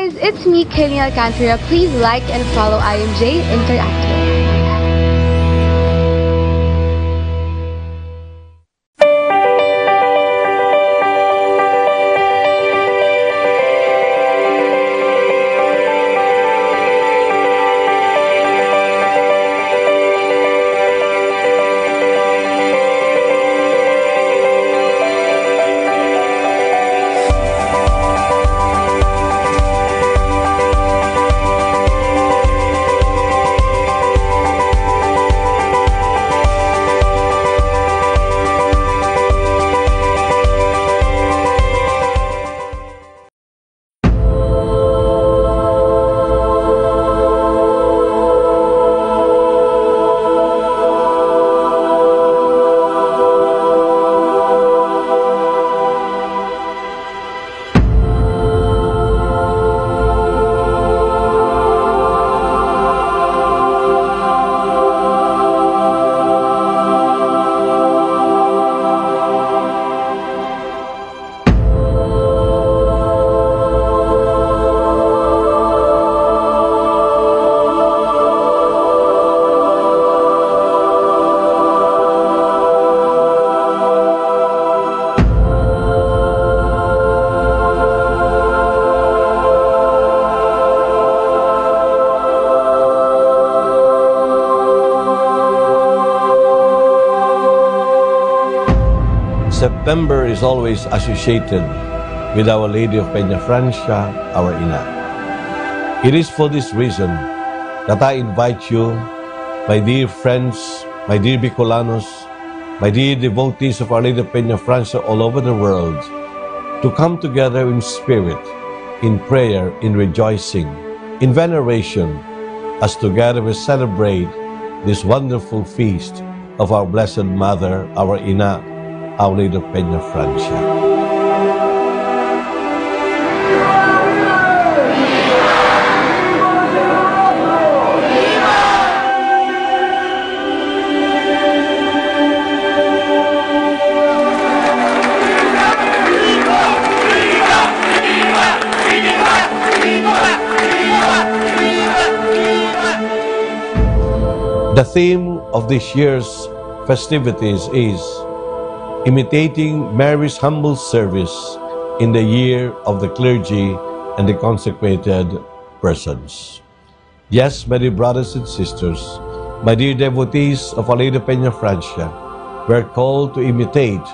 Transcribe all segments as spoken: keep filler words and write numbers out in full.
Guys, it's me, Kenny Alcantara. Please like and follow I M J Interactive. September is always associated with Our Lady of Peñafrancia, our Ina. It is for this reason that I invite you, my dear friends, my dear Bicolanos, my dear devotees of Our Lady of Peñafrancia all over the world, to come together in spirit, in prayer, in rejoicing, in veneration, as together we celebrate this wonderful feast of our Blessed Mother, our Ina, Our Lady of Peñafrancia. The theme of this year's festivities is imitating Mary's humble service in the year of the clergy and the consecrated persons. Yes, my dear brothers and sisters, my dear devotees of Our Lady of Peñafrancia, we are called to imitate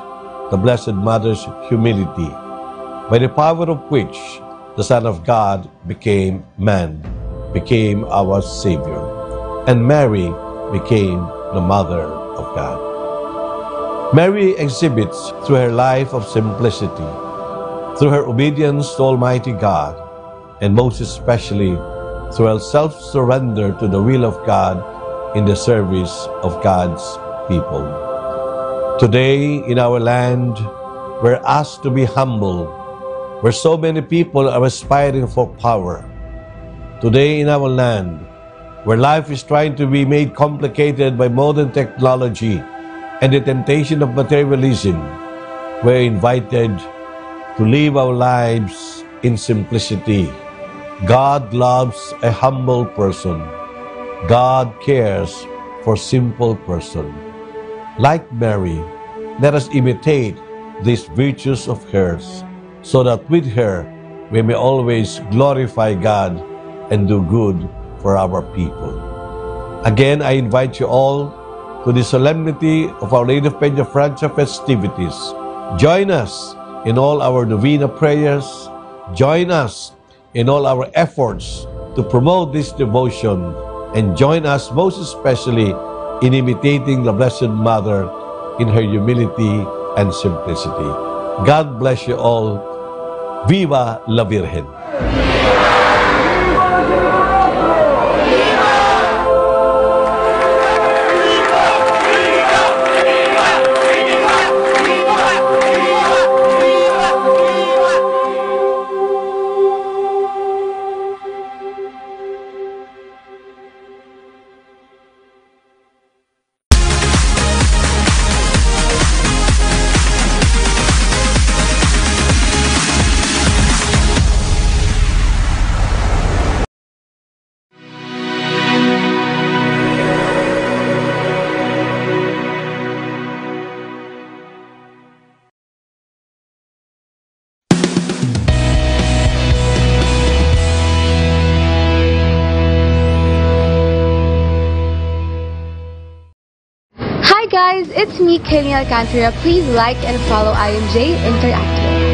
the Blessed Mother's humility, by the power of which the Son of God became man, became our Savior, and Mary became the Mother of God. Mary exhibits through her life of simplicity, through her obedience to Almighty God, and most especially through her self-surrender to the will of God in the service of God's people. Today, in our land, we're asked to be humble, where so many people are aspiring for power. Today, in our land, where life is trying to be made complicated by modern technology and the temptation of materialism, we're invited to live our lives in simplicity. God loves a humble person. God cares for simple person. Like Mary, let us imitate these virtues of hers, so that with her, we may always glorify God and do good for our people. Again, I invite you all to the solemnity of Our Lady of Peñafrancia festivities. Join us in all our novena prayers. Join us in all our efforts to promote this devotion, and join us most especially in imitating the Blessed Mother in her humility and simplicity. God bless you all. Viva la Virgen! It's me, Kenny Alcantara. Please like and follow I M J Interactive.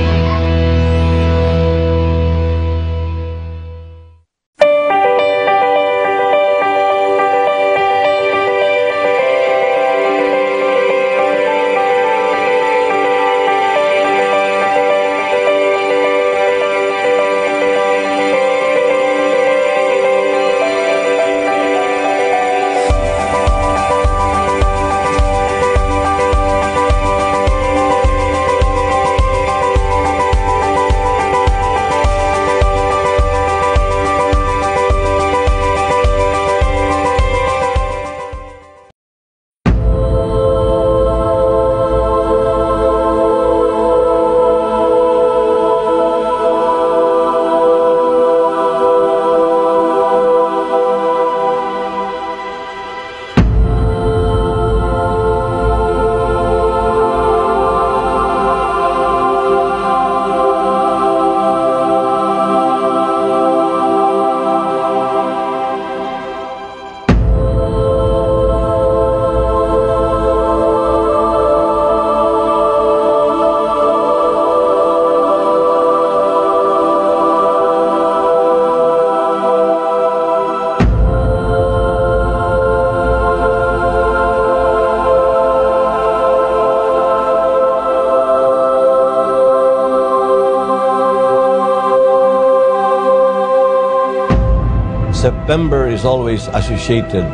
September is always associated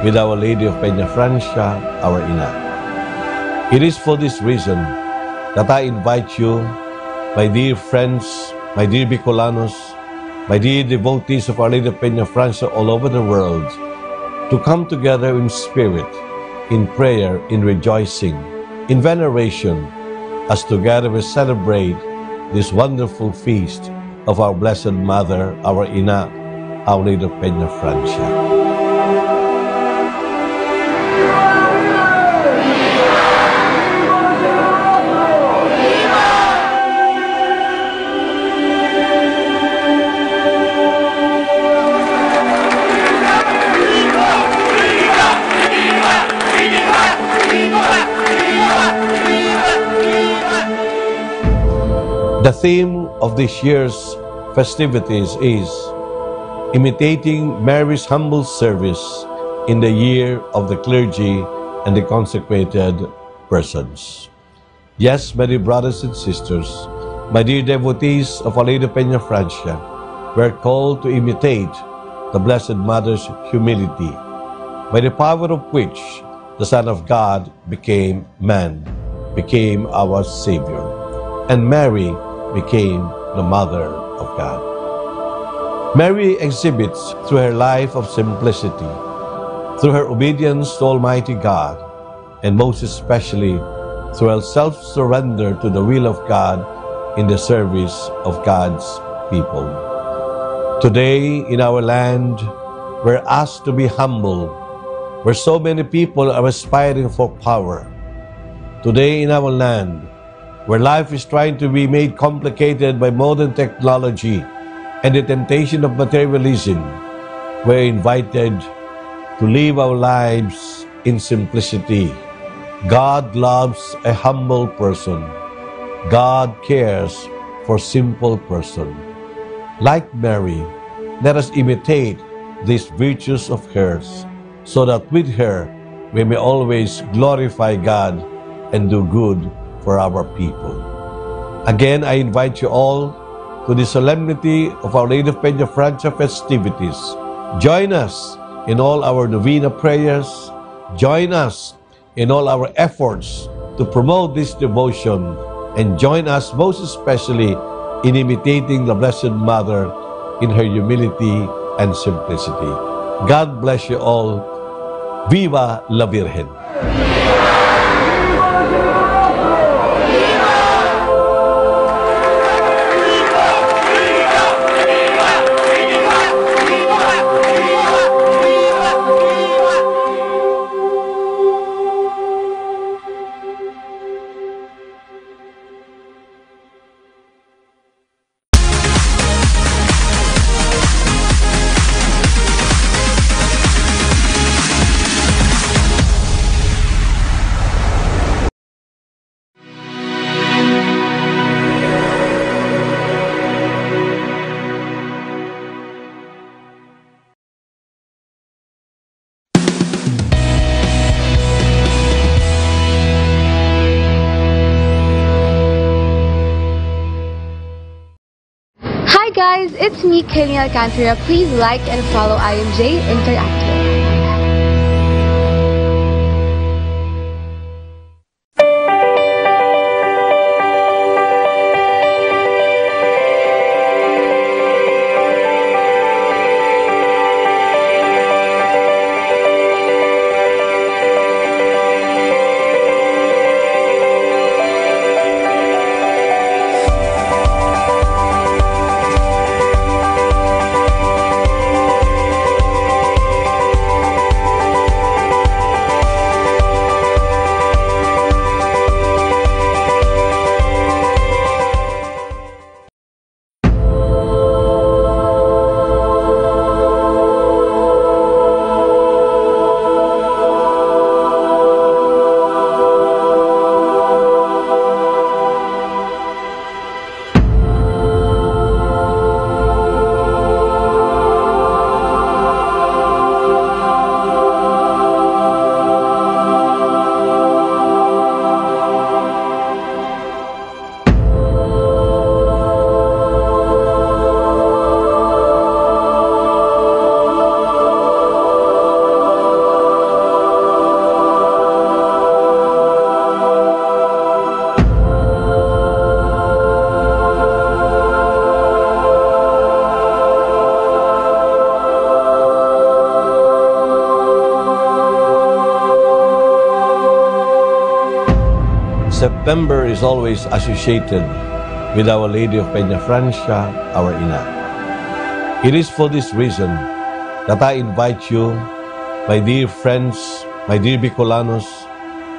with Our Lady of Peñafrancia, our Ina. It is for this reason that I invite you, my dear friends, my dear Bicolanos, my dear devotees of Our Lady of Peñafrancia all over the world, to come together in spirit, in prayer, in rejoicing, in veneration, as together we celebrate this wonderful feast of our Blessed Mother, our Ina, Our Lady of Peñafrancia. The theme of this year's festivities is imitating Mary's humble service in the year of the clergy and the consecrated persons. Yes, my dear brothers and sisters, my dear devotees of Our Lady of Peñafrancia, we are called to imitate the Blessed Mother's humility, by the power of which the Son of God became man, became our Savior, and Mary became the Mother of God. Mary exhibits through her life of simplicity, through her obedience to Almighty God, and most especially through her self-surrender to the will of God in the service of God's people. Today, in our land, we're asked to be humble, where so many people are aspiring for power. Today, in our land, where life is trying to be made complicated by modern technology and the temptation of materialism, we're invited to live our lives in simplicity. God loves a humble person. God cares for simple person. Like Mary, let us imitate these virtues of hers, so that with her, we may always glorify God and do good for our people. Again, I invite you all to the solemnity of Our Lady of Peñafrancia festivities. Join us in all our novena prayers. Join us in all our efforts to promote this devotion, and join us most especially in imitating the Blessed Mother in her humility and simplicity. God bless you all. Viva la Virgen! It's me, Kenny Alcantara. Please like and follow I M J Interactive. September is always associated with Our Lady of Peñafrancia, our Ina. It is for this reason that I invite you, my dear friends, my dear Bicolanos,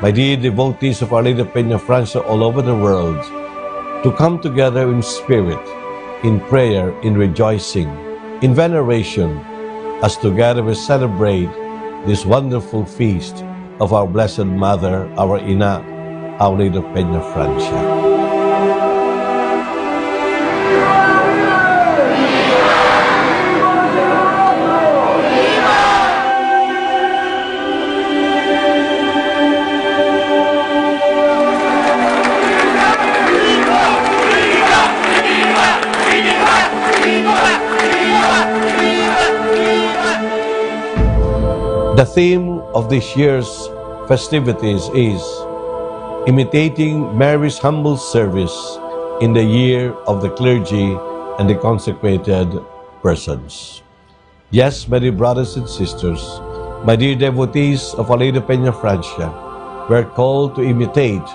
my dear devotees of Our Lady of Peñafrancia all over the world, to come together in spirit, in prayer, in rejoicing, in veneration, as together we celebrate this wonderful feast of our Blessed Mother, our Ina, Our Lady of Peñafrancia. The theme of this year's festivities is imitating Mary's humble service in the year of the clergy and the consecrated persons. Yes, my dear brothers and sisters, my dear devotees of Our Lady of Peñafrancia, we are called to imitate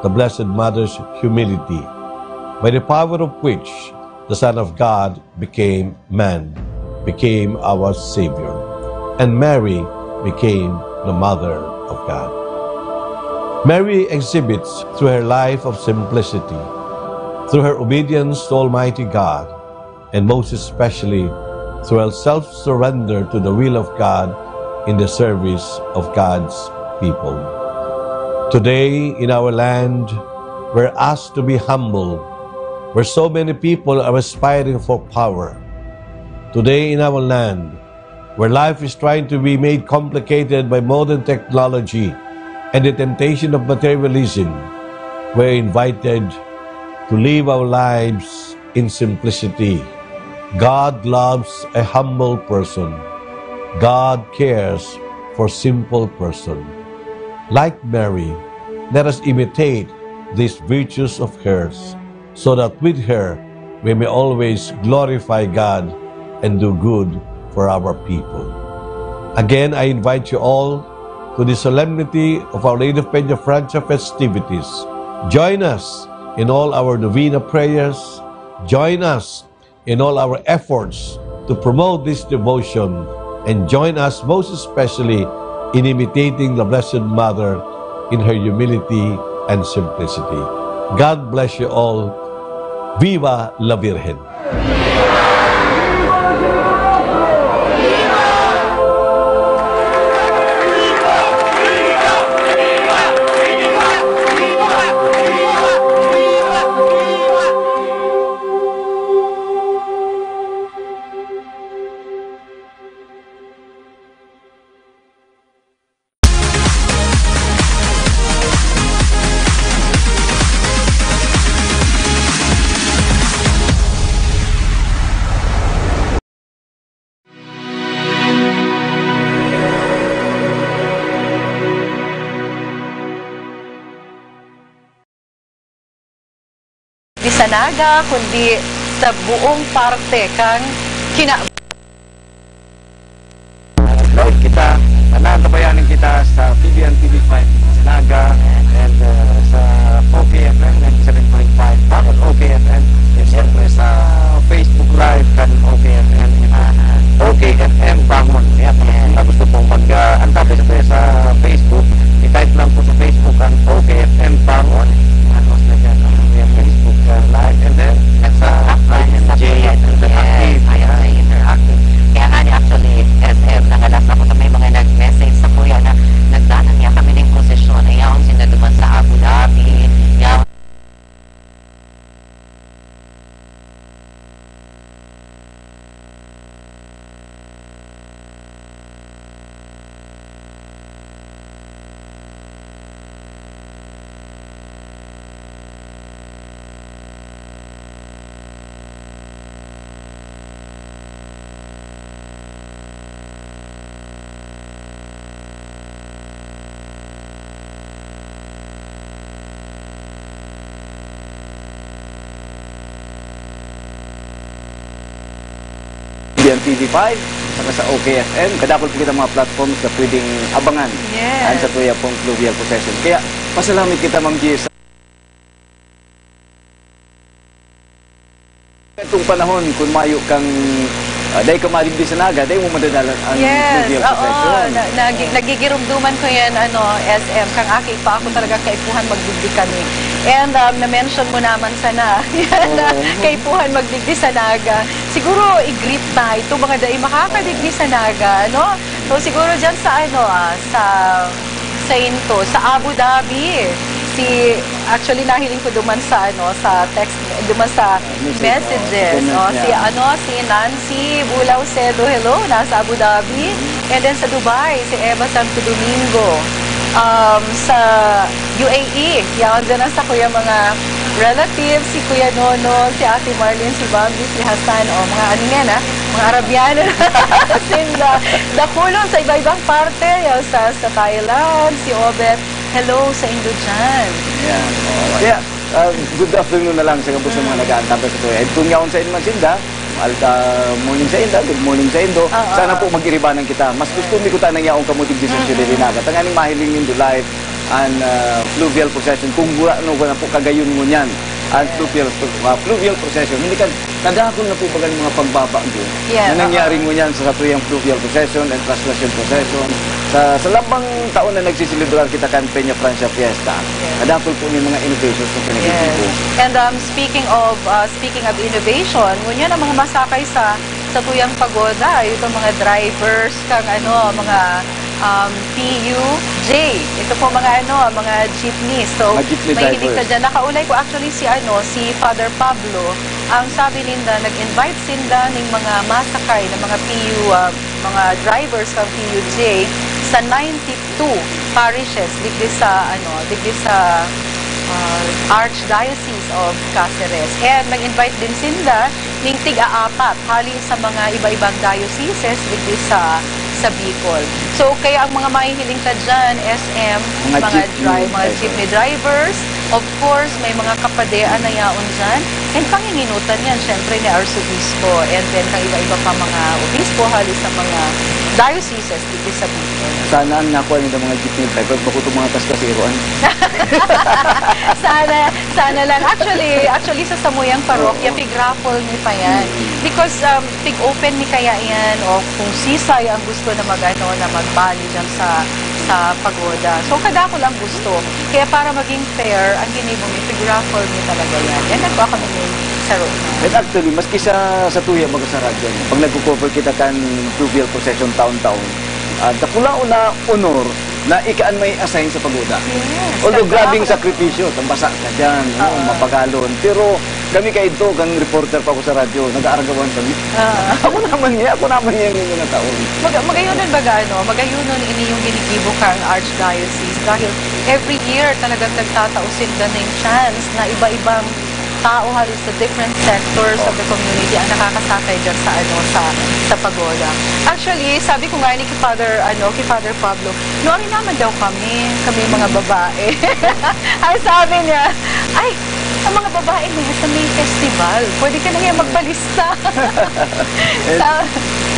the Blessed Mother's humility, by the power of which the Son of God became man, became our Savior, and Mary became the Mother of God. Mary exhibits through her life of simplicity, through her obedience to Almighty God, and most especially through her self-surrender to the will of God in the service of God's people. Today, in our land, we're asked to be humble, where so many people are aspiring for power. Today, in our land, where life is trying to be made complicated by modern technology and the temptation of materialism, we're invited to live our lives in simplicity. God loves a humble person. God cares for simple person. Like Mary, let us imitate these virtues of hers, so that with her, we may always glorify God and do good for our people. Again, I invite you all to the solemnity of Our Lady of Peñafrancia festivities. Join us in all our novena prayers. Join us in all our efforts to promote this devotion, and join us most especially in imitating the Blessed Mother in her humility and simplicity. God bless you all. Viva la Virgen! sa Naga, kundi sa buong parte kan kina- Live kita, nanantabayanan kita sa P B N T V five sa Naga, and, uh, sa O K F M ninety-seven point five, bakit O K F M? And siyempre sa Facebook Live kan O K F M. O K F M Bangon. Kaya kung gusto pong mag, ah, antabay sa, sa Facebook, i-type lang po sa Facebook ang O K F M Bangon. Tapos na dyan ang, yung Facebook, ah, Live. And then, sa Active, sa J, Active. Yes, Active. Ayan, sa Interactive. Kaya nga ni, actually, S M, nakalas ako sa may mga nag-message sa kuya na nagdala niya kami ng posisyon. Ayaw ang sinda duman sa Abu Dhabi. Ayaw Yan, T V five, saka sa O K F M. Kadakol po kita mga platforms na pwedeng abangan. Yes. Ang sa tuya pong fluvial procession. Kaya, pasalamat kita, Ma'am G, sa itong panahon, kung mayo kang, ah, dai ka madigdi sa Naga, dai mo madadalan ang Yes, fluvial oo. procession. Na, nagi-, nagigirumduman ko yan, ano, S M, kang aki pa ako talagang kaipuhan magdigdi kami. And, um, na-mention mo naman sana, yan na Oo. kaipuhan magdigdi sa Naga. Siguro, i-greet ta ito, mga dai makakadigdi sa Naga, no? So, siguro dyan sa, ano, ah, sa, sa into, sa Abu Dhabi. Si, actually, nahiling ko duman sa, ano, sa text, duman sa Message, messages. oh, sa comment Oh, si, niya. ano, si Nancy Bulao Cedo, hello, nasa Abu Dhabi. And then sa Dubai, si Eva Santo Domingo. Um, sa U A E, yaon dyan ang sa kuya mga relatives, si Kuya Nono, si Ate Marlene, si Bambi, si Hassan, o mga ano yan, ah, mga Arabiano na sinda. Dakulon sa iba-ibang parte, yaon sa, sa Thailand, si Obet, hello sa indo dyan. Yan. Oh, kaya, ah, good afternoon na lang sa gabos ng mga Mm. nag-aantabay sa tuya. Kung yaon sa inyo man sinda, Alta, morning sa inda, good morning sa indo. Oo. Sana po mag-iribanan kita. Mas gusto mi kuta nang yaon kamo digdi sa Mm-mm. Ciudad de Naga. Tanganing mahiling nindo live an, ah, fluvial procession. Kung gurano ko na po, kagayon mo niyan. An Yes. fluvial, ah, fluvial procession. Hindi ka, nadakol na po baga ng mga pagbabago Yes, na nangyari oo. ngunyan sa satuyang fluvial procession and translation procession. Sa, sa lambang taon na nagsiselebrar kita kan Peña Francia Fiesta, Yes. nadakol po may mga innovations na pinagbibigo. Yes. And, um, speaking of, uh, speaking of innovation, ngunyan ang mga masakay sa, sa tuyang pagoda, itong mga drivers kang ano, mga, um, P U J. Ito po mga ano, mga jeepney. So, Mga jeepney mahilig ka drivers. dyan. Nakaulay ko actually si ano, si Father Pablo. Ang sabi ninda, nag-invite sinda ning mga masakay na mga P U, ah, mga drivers kang P U J sa ninety-two parishes digdi sa, ano, digdi sa, ah, Archdiocese of Caceres. And nag-invite din sinda ning tig-aapat hali sa mga iba-ibang dioceses digdi sa, sa Bicol. So, kaya ang mga mahihiling ta dyan, S M, Mga mga jeepney dri-, mga drivers. jeepney drivers, of course, may mga kapadean na yaon dyan. And panginginutan yan, syempre, ni Arsobispo. And then, kang iba-iba pa mga obispo, hali sa mga dioceses dito sa Bicol. Sana ang nakuha nila mga jeepney driver, bako itong mga kaskasero, ano? Sana, sana lang. Actually, actually, sa samuyang parokya, Oo. pig-raffle mi pa yan. Mm. Because, um, pig-open mi kaya yan, o kung sisay ang gusto na mag-ano, na magbali dyan sa, sa pagoda. So, kadakol ang gusto. Kaya para maging fair, ang ginibo mi, pig-raffle mi talaga yan. Yan, nagkuha kami ni Saro na. And actually, maski sa, sa tuya, baga sa radyo, no? Pag nagko-cover kita kan fluvial procession taon-taon, ah, dakula o na honor na ika an may assign sa pagoda. Yes, Although grabe yung tama. sakripisyo, tambasa ka dyan, no? Oo. mapagalon. Pero kami kaidto, kang reporter pa ako sa radyo, nag-aaragawan kami. Oo. Ako naman niya, ako naman niya yung mga taon. Mag-, magayunon baga, ano, magayunon ini yung ginigibo kang Archdiocese dahil every year talagang nagtatao sinda ng chance na iba-ibang tao hali sa different sectors of the community ang nakakasakay dyan sa, ano, sa, sa pagoda. Actually, sabi ko nga ni ki Father, ano, ki Father Pablo, "Nuarin naman daw kami, kami mga babae." Ang sabi niya, "Ay, Sa mga babae, may, sa may festival, pwede ka na kaya magpalista. And, Sa-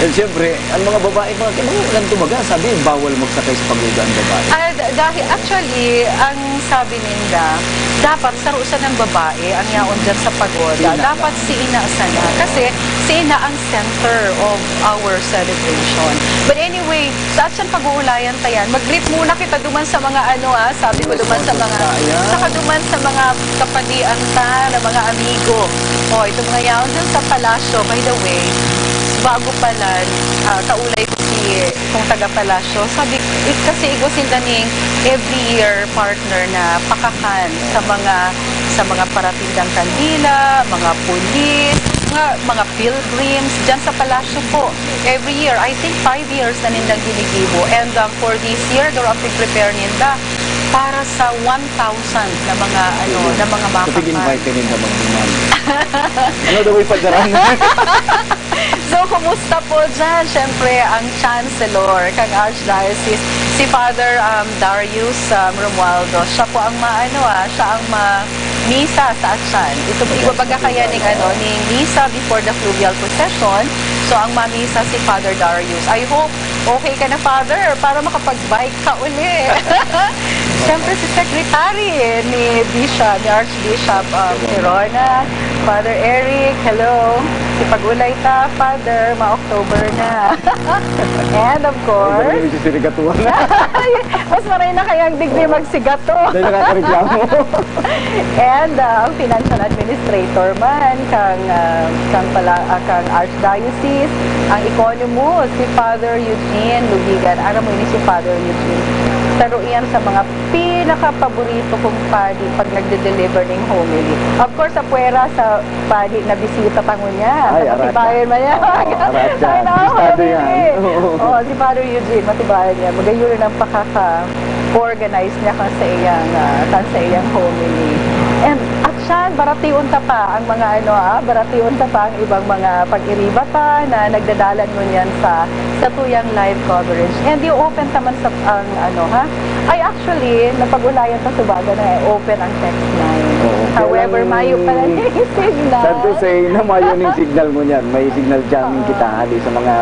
and syempre, ang mga babae, mga kailangan lang tumaga, sabi, bawal magsakay sa pagoda ang babae. Ah, d- dahil actually, ang sabi ninda, dapat saro sa ng babae ang yaon dyan sa pagoda. Ina. Dapat si ina sana. Kasi si ina ang center of our celebration. But anyway, sa atyan pag-uulayan ta yan, mag-greet muna kita duman sa mga ano ah, sabi ko duman sa mga, Ayan. saka duman sa mga kapadian ta na mga amigo. O, itong mga yaon dyan sa palasyo, by the way, bago pa lang, ah, kaulay ko si itong taga-palasyo. Sabi, eh, kasi igwa sinda ning every year partner na pakakan sa mga, sa mga paratindang kandila, mga pulis, mga, mga pilgrims, dyan sa palasyo po. Every year, I think five years na nindang ginigibo. And um, for this year, garo ang prepare ninda para sa one thousand na mga, ano, na mga Kapag makakan. Invite ka ninda magduman. Ano daw ipadaran? So, kumusta po dyan? Siyempre, ang Chancellor kang Archdiocese, si Father um, Darius um, Romualdo. Siya po ang maano ah, siya ang ma misa sa atyan. Ito po, ibabaga kaya ning ano, ning misa before the fluvial procession. So, ang mamisa si Father Darius. I hope okay ka na, Father, para makapag-bike ka uli. Siyempre, si Secretary ni Bishop, ni Archbishop um, Sirona, Father Eric, hello. Si Pag-ulay ta, Father, ma-October na. And of course, Ay, si Sirigatuan. Mas maray na kayang digdi magsigato. Dahil nakakareklamo. And ah, ang financial administrator man kang ah, kang pala ah, kang Archdiocese, ang economist, si Father Eugene Lugigan. Aram mo ini si Father Eugene. Saro iyan sa mga pinakapaborito kong padi pag nagde-deliver ning homily. Of course, sa puwera sa padi na bisita tango niya. Ay, Sa arat katibayan yan. man niya. Oo, arat yan. Ay, no, Bistado homily. yan. Oo. Oo, si Father Eugene, matibayan niya. Magayon ang pakaka-organize niya kan sa iyang, ah, kan sa iyang homily. And at siya, baratiun ta pa ang mga ano, ah, baratiun ta pa ang ibang mga pag-iriba ta na nagdadalan ngunyan sa, sa tuyang live coverage. And i-open ta man sa, ang ano, ha? Ay, actually, napag-ulayan ta sa baga na open ang text line. Oo, However, kailang mayo pa lang yung signal. Sad to say, na mayo ning signal ngunyan. May signal jamming kita hali sa mga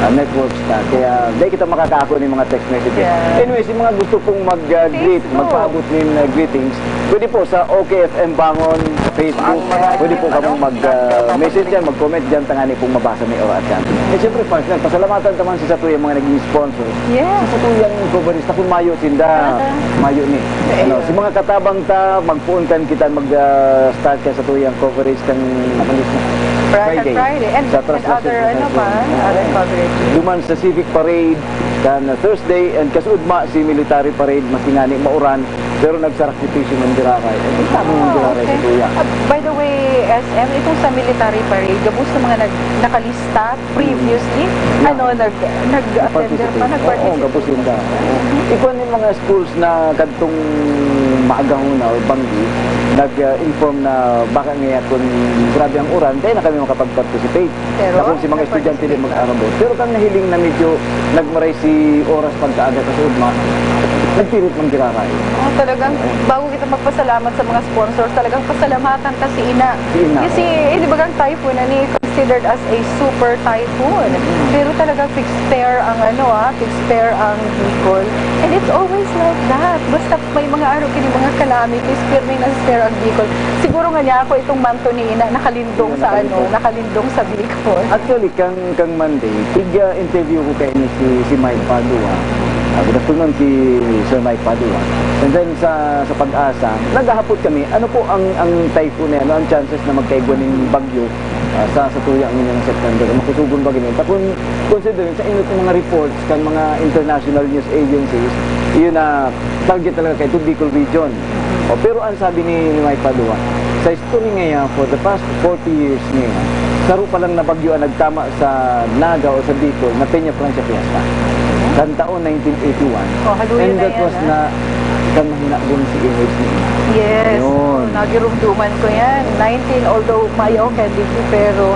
ah, networks na. Kaya di kita makakaako ng mga text messages. Yeah. Anyways, yung mga gusto pong mag-greet, Facebook. Magpaabot ng ah, greetings, pwede po sa O K F M Bangon sa Facebook. Pwede po kamong mag-message dyan, mag-comment dyan, tangani pong mabasa ni Ora at yan. Eh, siyempre, partner, pasalamatan ta man si satuyang mga naging sponsor. Yes. Si satuyang coverista, kung mayo sinda, Aha. mayo ni. Ayun. Ano, si mga katabang ta, magpuon kan kita mag-start ka satuyang coverage kan Friday. Friday. And, Sa and Trust other, Justice ano pa, Society. other coverage. Duman sa Civic Parade, kan uh, Thursday, and kasugma si Military Parade, maski ngani mauran, pero nagsakripisyo ng giraray. Eh, tama yung Ah, giraray sa okay. tuya. Ah, by the way, S M, itong sa military parade, gabos na mga nag, nakalista previously, Yeah. ano, nag, nag-attend pa, Participate. Oo, nag-participate. gabos yun na. Ikaw yung mga schools na kadtong maagahon na o banggi, nag-inform na baka ngayon kung grabe ang uran, dahil na kami makapag-participate. Pero, Na kung si mga estudyante din nag-participate. mag-aarabot. Pero kang nahiling na medyo nagmaray si oras pagkaaga kasi ugma, nagpirit man giraray. Oh, talagang, bago kita magpasalamat sa mga sponsors, talagang pasalamatan ta si Ina. Si Ina, Kasi, oo. eh, di ba ang typhoon na ni considered as a super typhoon? Pero talagang fixed fair ang ano ah, fixed fair ang Bicol. And it's always like that. Basta may mga araw kini mga calamities, pirmi na spare ang Bicol. Siguro nga niya ako itong manto ni Ina, nakalindong Yung sa ano, nakalindong. Nakalindong sa Bicol. Actually, kang, kang Monday, tig-interview ko kayo ni si, si Mike Padua. Ah, good afternoon, si Sir Mike Padua. And then sa, sa Pag-asa, naghahapot kami, ano po ang, ang typhoon na yan? Ano ang chances na magkaigwa ng bagyo ah, sa, sa tuya ang inyong September? Makusugon ba ganyan? Tapos, considering sa inyo mga reports kan mga international news agencies, yun na target talaga kayo to Bicol region. O, pero ang sabi ni, ni Mike Padua, sa history ngayon, for the past forty years ngayon, saro pa lang na bagyo ang nagtama sa Naga o sa Bicol na Peña Francia Fiesta. Kan taon nineteen eighty-one. Oh, haluya And na that yan, was ah. na kan mahinabon si image ni Ina. Yes. Yun. Nagirumduman ko yan. nineteen, although mayo ka, di ko, pero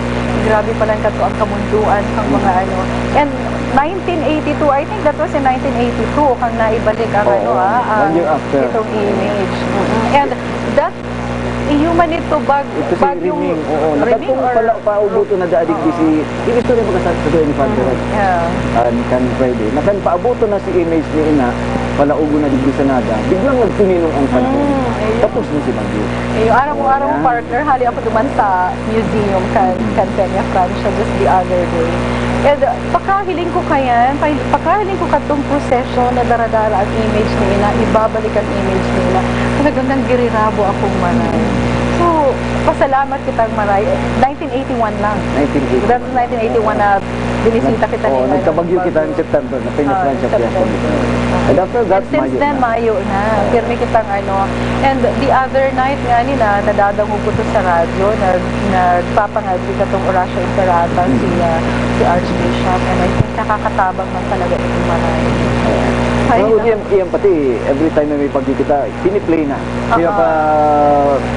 grabe pa lang kato ang kamunduan kang mga ano. And nineteen eighty-two, I think that was in nineteen eighty-two, kang naibalik ang Oo, ano ah, ang one year after. Itong image. Mm-mm. And that Iyo man ito, bag-, Ito si bagyong Riming, oo. Riming Nakatong or pala, paubuto na daadig Oo. si, yung istorya ba ka sa, sa ni Father, Mm, yeah. ah, ni kan Friday, na kan paubuto na si image ni Ina, palaugo na digdi sa Naga, biglang nagtuninong ang panahon. Mm, ayun. Tapos na si bagyo. Ayun, araw-araw, Oo, yan. partner, hali ako duman sa museum kan, Mm. kan Peña Francia just the other day. And, uh, pakahiling ko kayan, pa-, pakahiling ko katong procession na daradara ang image ni Ina, ibabalik ang image ni Ina. Talagang nanggirirabo akong maray. So, pasalamat kitang maray. Eh, nineteen eighty-one lang. Nineteen eighty-one. That was nineteen eighty-one na binisita kita Oo, ni Ina. nagkabagyo kita ng September, na Peña Oo, Francia September. Fiesta. And after that, And since Mayo then, na. Mayo na. Oo. Pirmi kitang ano. And the other night nga nila, nadadangog ko to sa radyo, nag-, nagpapangadi katong Orasyo Imperata Mm. si, ah, si Archbishop. And I think nakakatabang man talaga itong maray. Oo. Ay, Pero na- yan, yan pati, every time na may pagkikita, piniplay na. Kaya Aha. pa,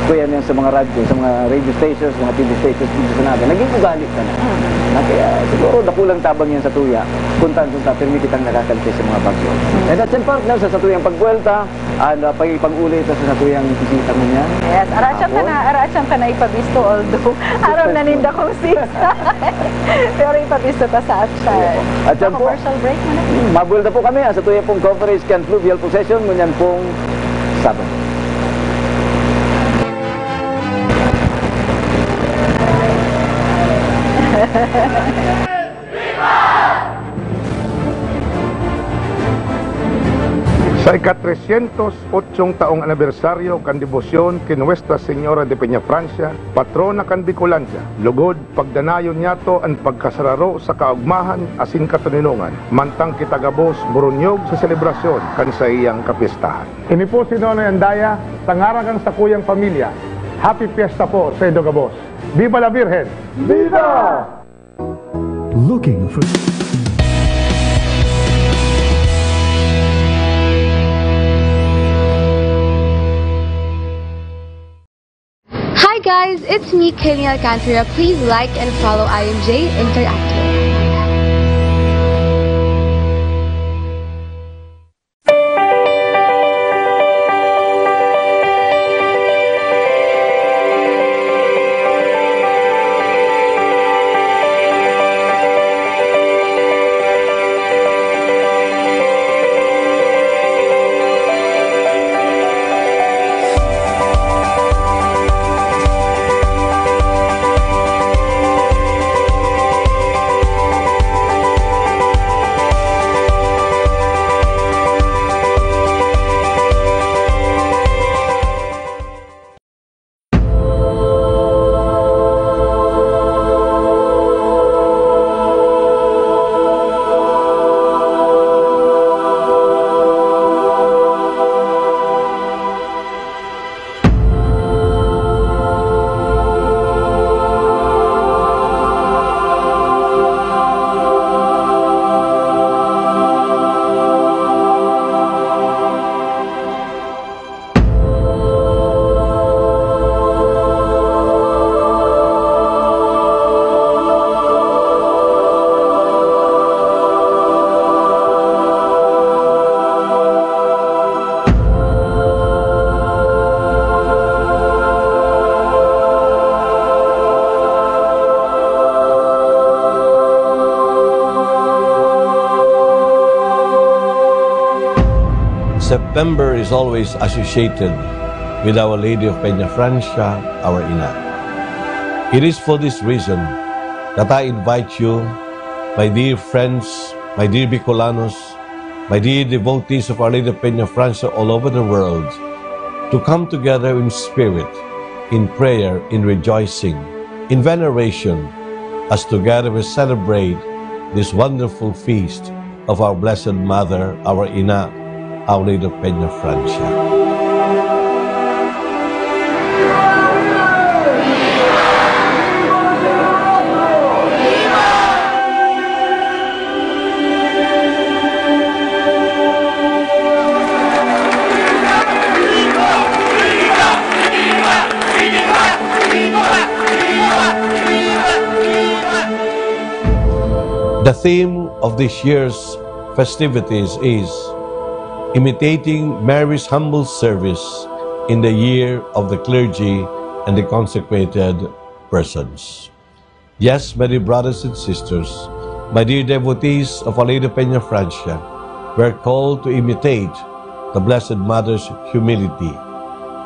kuya, yan sa mga radyo, sa mga radio stations, mga T V stations dito sa Naga, naging ugali ka na. Mm. Na kaya siguro dakulang tabang yan sa tuya, kung taan-kung taan, pirmi kitang nakakalite sa mga bagyo. Mm. And that's in partner sa satuyang pagbuwelta, and, uh, pag-ipag-uli ito sa satuyang bisita mo niya. Yes, arasyam ka Hapon. na, arasyam ka na ipabisto, although aram na Suspension. ninda kung six. Pero ipabisto ta sa atyan. Sige po. At yan po, Commercial break muna. Mabuwelta po kami, ang satuya pong coverage kan fluvial procession, ngunyan pong Sabado. Sa ika-tresyentos otsyong taong anibersaryo kan debosyon ki Nuestra Señora de Peñafrancia, patrona kan Bicolandia, lugod pagdanayon niyato an pagkasararo sa kaogmahan asin katoninongan, mantang kita gabos moronyog sa selebrasyon kan saiyang kapyestahan. Ini po si Nonoy Andaya, sa ngaran kan sakuyang pamilya. Happy Fiesta po sa indo gabos. Viva la Virgen! Viva! Looking for Hi guys, it's me, Kayleen Alcantara. Please like and follow I M J Interactive. September is always associated with Our Lady of Peña Francia, our Ina. It is for this reason that I invite you, my dear friends, my dear Bicolanos, my dear devotees of Our Lady of Peña Francia all over the world, to come together in spirit, in prayer, in rejoicing, in veneration, as together we celebrate this wonderful feast of our Blessed Mother, our Ina, Our Lady of Peña Francia. The theme of this year's festivities is Imitating Mary's Humble Service in the Year of the Clergy and the consecrated persons. Yes, my dear brothers and sisters, my dear devotees of Our Lady of Peñafrancia, we are called to imitate the Blessed Mother's humility,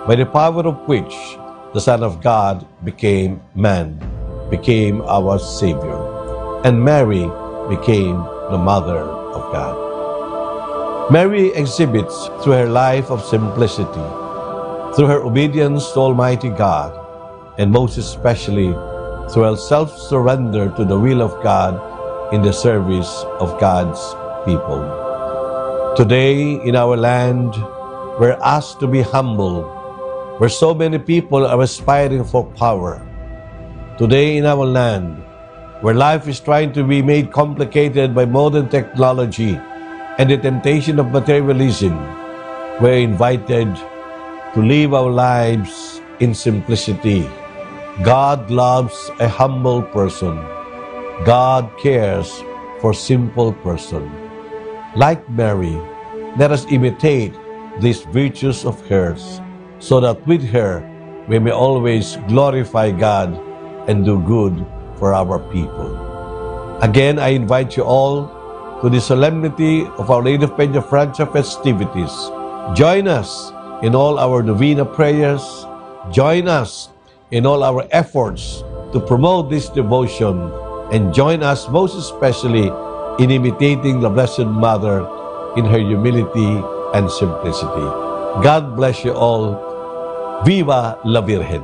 by the power of which the Son of God became man, became our Savior, and Mary became the Mother of God. Mary exhibits through her life of simplicity, through her obedience to Almighty God, and most especially through her self-surrender to the will of God in the service of God's people. Today, in our land, we're asked to be humble, where so many people are aspiring for power. Today, in our land, where life is trying to be made complicated by modern technology and the temptation of materialism, we're invited to live our lives in simplicity. God loves a humble person. God cares for simple person. Like Mary, let us imitate these virtues of hers, so that with her we may always glorify God and do good for our people. Again, I invite you all to the solemnity of Our Lady of Peñafrancia festivities. Join us in all our novena prayers. Join us in all our efforts to promote this devotion, and join us most especially in imitating the Blessed Mother in her humility and simplicity. God bless you all. Viva la Virgen!